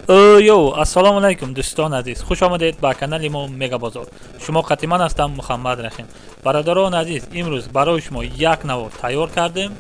Йоу, ассалому алайкум дӯстон азиз, хуш омадед ба канали мо Мегабозор. Шумо қати ман ҳастам Муҳаммад Рахим. Бародарон азиз, имрӯз барои шумо як навор тайёр кардем.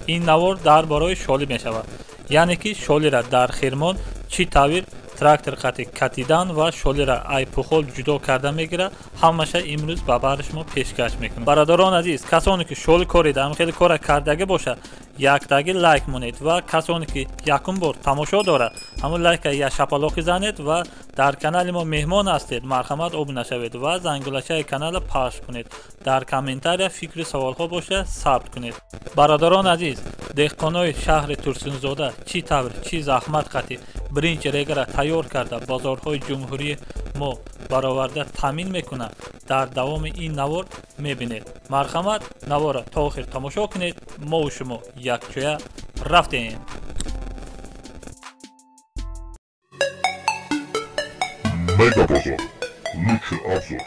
Ин навор дар бораи шолӣ мешавад. Яъне ки шолиро дар хирмон чӣ тавр трактор қати катидан ва шолиро ай пухол ҷудо карда мегирад, ҳамаша имрӯз ба баҳри шумо пешкаш мекунам. Бародарон азиз, касоне ки шоли корида ҳам хеле кора кардагӣ бошад, яктаги лайк монед ва касоне ки якум бор тамошо дорад, ҳамон лайка я шапалоқи занед ва дар канали мо меҳмон ҳастед, марҳамат обуна шавед ва зангулачаи каналро пахш кунед. Дар комментария фикри саволҳо боша сабт кунед. Бародарон азиз, деҳқонои шаҳри Турсунзода чӣ тавр чӣ заҳмат қатӣ биринҷ регара тайёр карда бозорҳои ҷумҳурии мо бароварда таъмин мекунад, дар давоми ин навор мебинед. Марҳамат наворро то охир тамошо кунед. Мову шумо якҷоя рафтем. Мегабозор. Лучший обзор.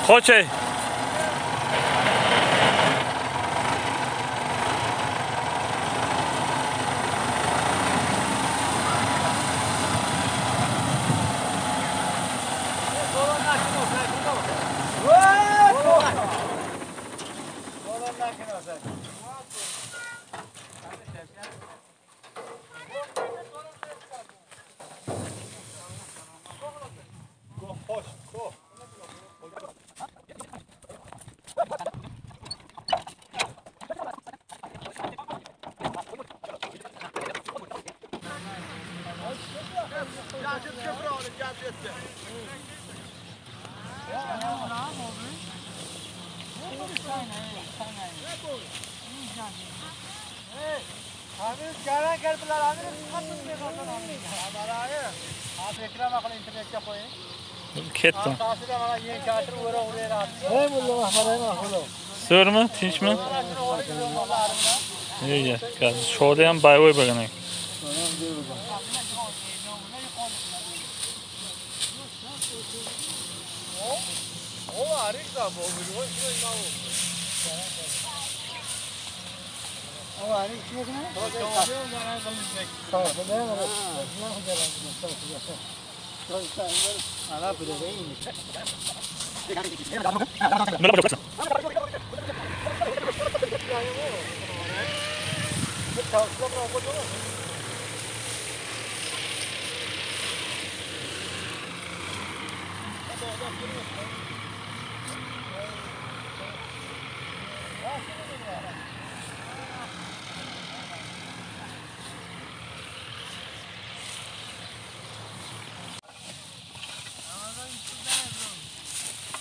Хоче. Ketdim. Zo'rmi, tinchmi? Iya, sholi ham boyvoy bo'lgan ekan.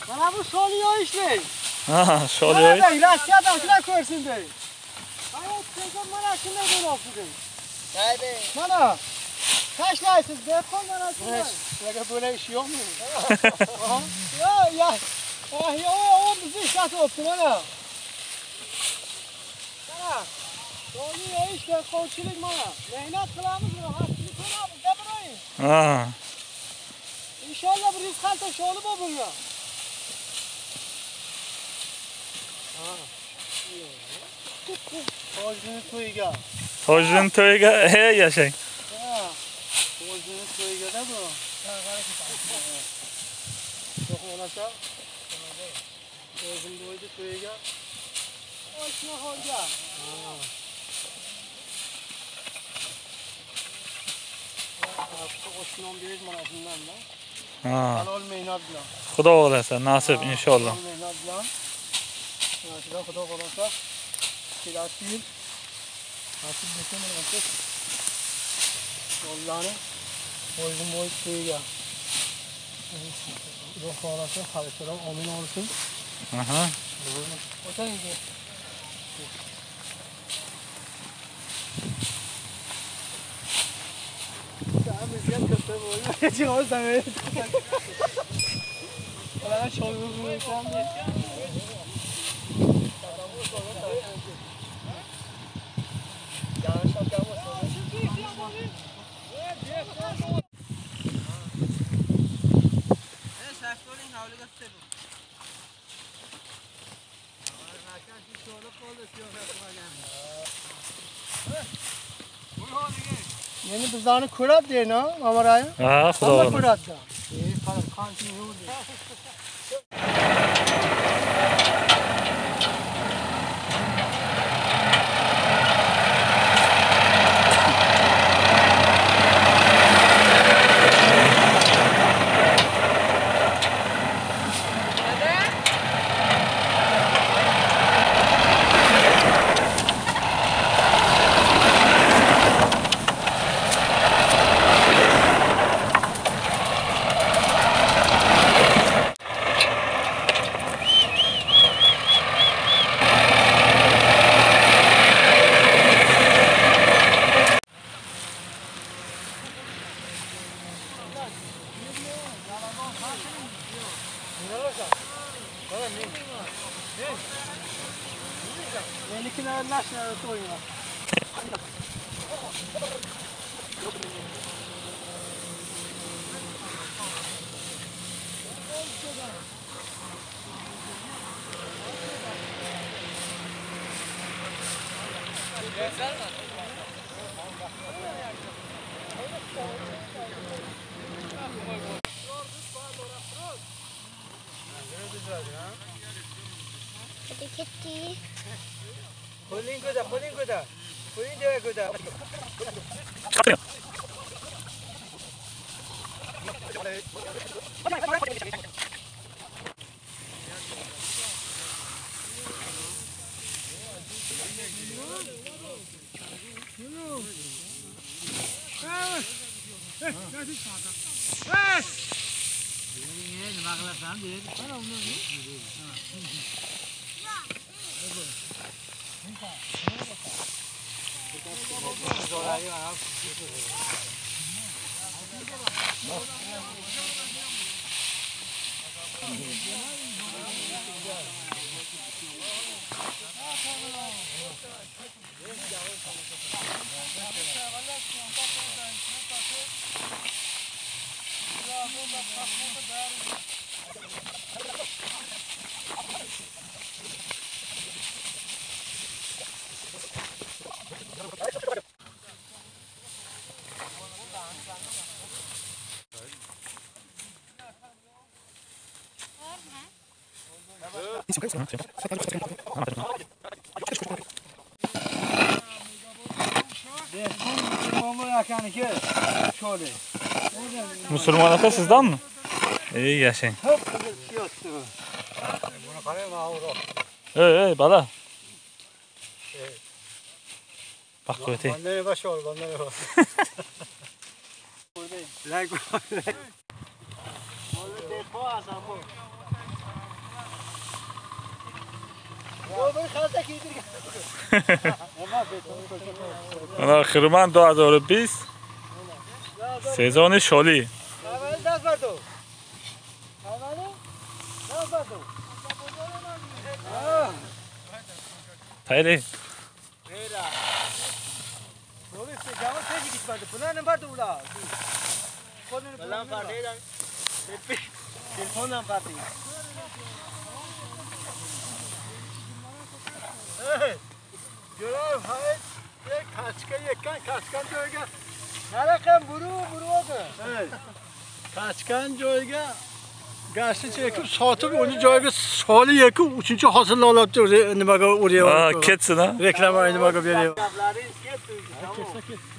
Mana bu sholi ishlaydi. Ha, sholi. Rossiyadagilar ko'rsin deydi. Mana sizga mana shunday bo'lyapti deydi. Mana tashlaysiz, dehqon mana shunday. Sizlarga bo'lak ish yo'qmi? Yo, ya. Yo, o bizni ishlatyapti mana. Mana. Sholi ish dehqonchilik mana. Mehnat qilamiz, rohatchilik ko'ramiz, gapiring. Ha. Inshaalloh bir yuz xalta sholi bor bunga. Tojini to'yiga. Tojini to'yiga, ey yashang. Tojini to'yiga da bu. xohlasa o'zim bo'ydi to'yiga oshnaxonga. Oshnon berish mana shundan-da. Halol mehnat bilan. Xudo xohlasa nasib inshaalloh. Mehnat bilan. Mana shundan Xudo xohlasa kelasi yil nasib bo'lsa mana shu yo'llarni o'zim bo'yi to'yiga. Xudo xohlasa halishalar omin olsin. Aha. O'taylik. Yani bizlarni ko'radi deydi, Mamarayim. Ha, Xudo xohlasa. Ko'radi. Qancha yo'q. Musulmon aka sizdanmi? Ey yashang. Ey ey bala. Bak qo'ying. Mana Xirman 2020 сезони шолӣ. Тайли. Qochgan joyga Gashni ekib sotib, uni joyiga soli ekib, uchinchi hosilni olib nimaga uryapti. Ha, ketsin ha. Reklama nimaga beryapti. Ketsa ketsin.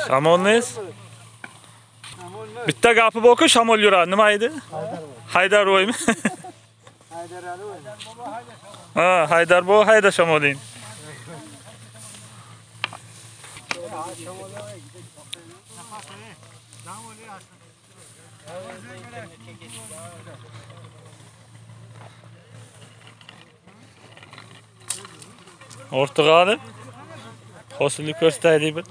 Shamol nes? Bitta gapi borku, shamol yuradi. Nima edi? Haydar bo'ymi? Haydar Ali. Ha, Haydar bo, hayda shamoling. Ortiq hosilni ko'rsataylik bir.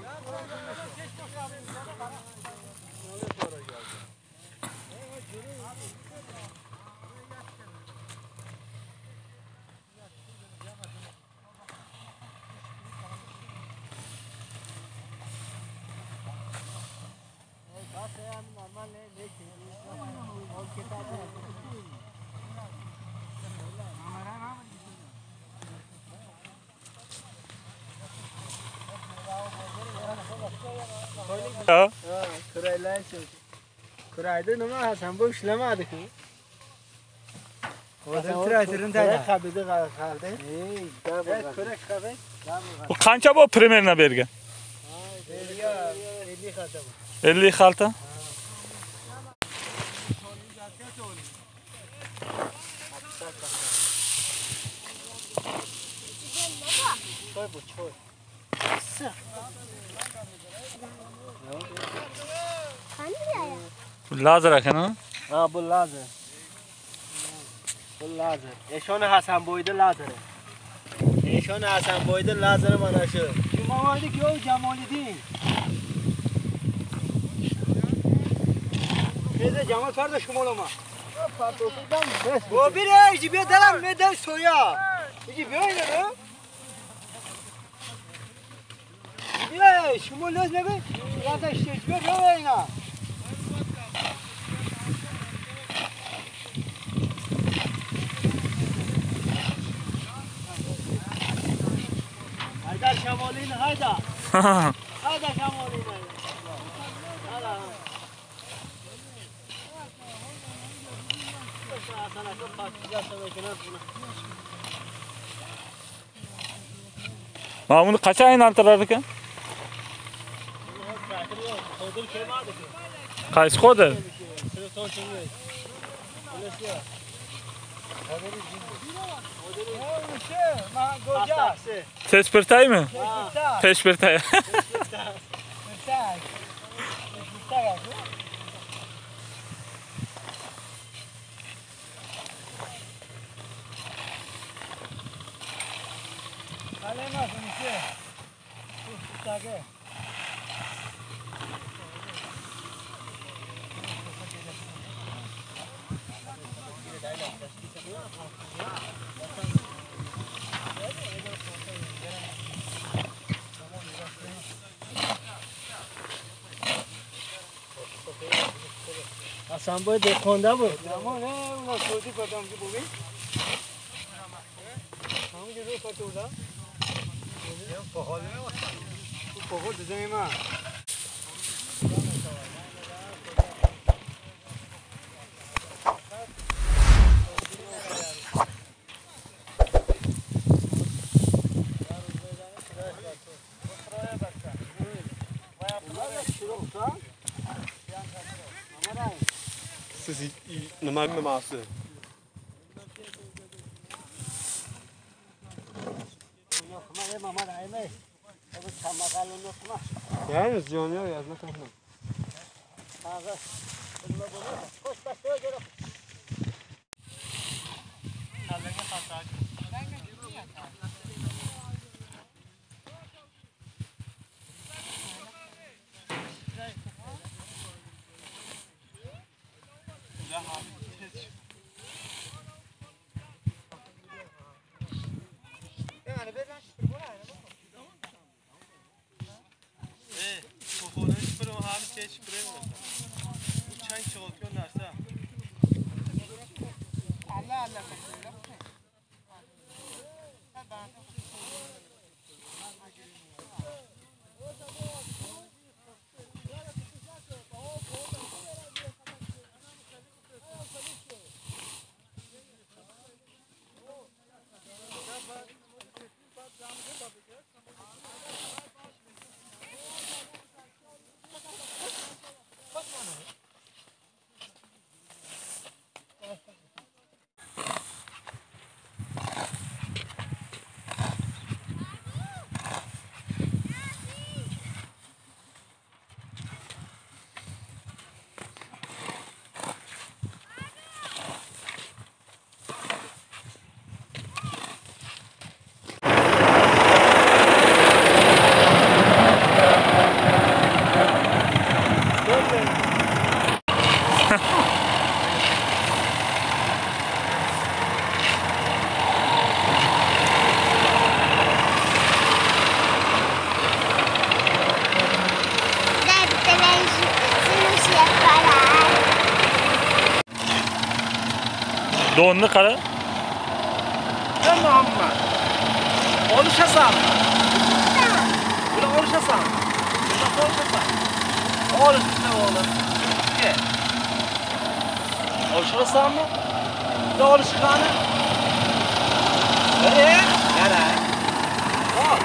Kurayda nima Hasan bu ishlamadi-ku. Hozir traktorini tayyor. Qabidi qaldi. Kurak qabid. Bu qancha bu primerna bergan? 50 xalta bu. 50 xalta? Choy bu, choy. Bu lazer ekan ha? Ha, bu lazer. Bu lazer. Eshoni Hasanboyda lazeri. Eshoni Hasanboyda lazeri mana shu. Jumamoylik yo'q, Jamoliddin. Tezda Jamol farda shumolama. Bu bir ey, jibiya dalam medal soya. Jibiya ne bu? Jibiya shumol o'z nima? Zaten işte jibiya yo'q ina. Haydar Şamolini hayda. Hayda Şamolini. Hala. Mana buni qachon aylantirar ekan? Qaysi qodir? Tezpirtaymi? Tezpirtay. Hasan boy dehqonda bu. Zamon ey, ular so'zi badamgi bo'lgan. Hamga ro'y patuvda. Bu pohol demayman. Nima nimasi? Yani ziyon yo'q, yazma qilma. Donni qara. Muhammad. Olishasan. Buni olishasan. Buni olishasan. Olish bitta o'g'lim. Ke. Olishasanmi? Bitta olish qani? Yana. Ol.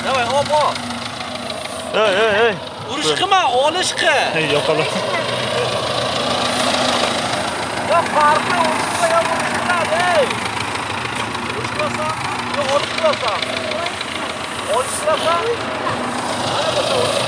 Давай, op, op. Ey, ey, ey. Urush qilma, olish qil. Ey, yo'qola. Ya farqi urush qilma, urush qiladi, ey. Urush qilasan, yo olish qilasan. Olish qilasan. Mana bu urush.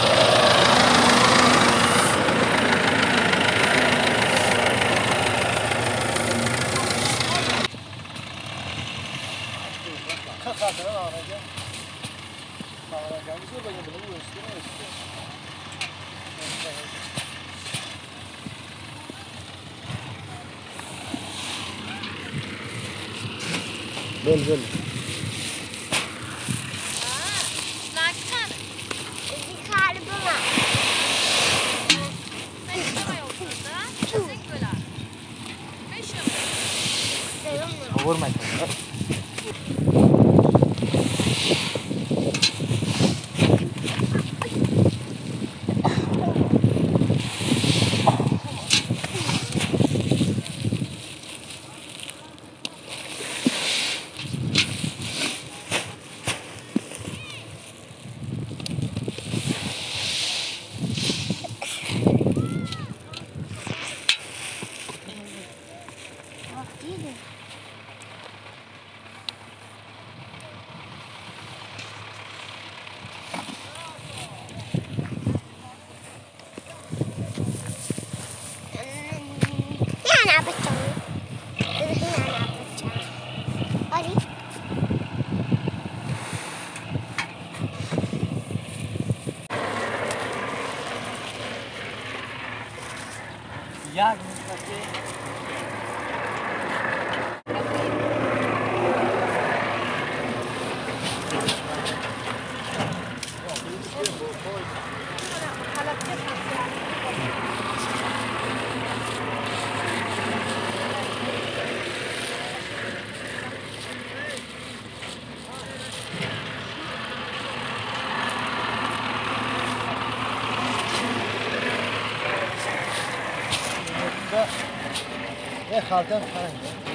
Bel bel. Xaltan qarang.